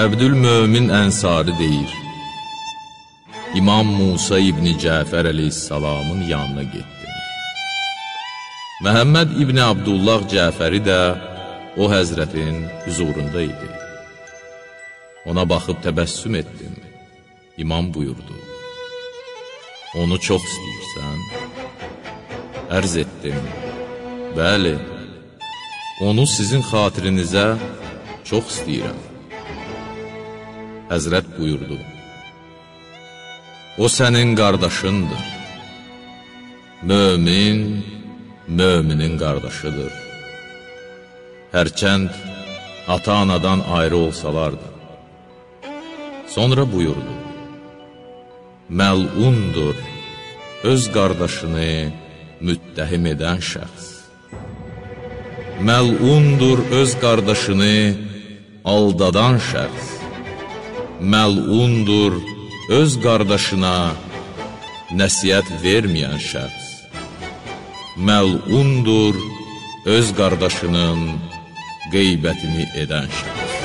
Əbdülmömin Ənsari deyir, İmam Musa İbni Cəfər əleyhissalamın yanına getdim. Məhəmməd İbni Abdullah Cəfəri də o həzrətin hüzurunda idi. Ona baxıb təbəssüm etdim. İmam buyurdu, onu çox istəyirsən? Ərz etdim, bəli, onu sizin xatirinizə çox istəyirəm. Həzrət buyurdu, o sənin qardaşındır. Mömin, möminin qardaşıdır. Hərçənd ata-anadan ayrı olsalar da. Sonra buyurdu, məlundur öz qardaşını müttəhim edən şəxs. Məlundur öz qardaşını aldadan şəxs. Məlundur öz qardaşına nəsihət verməyən şəxs. Məlundur öz qardaşının qeybətini edən şəxs.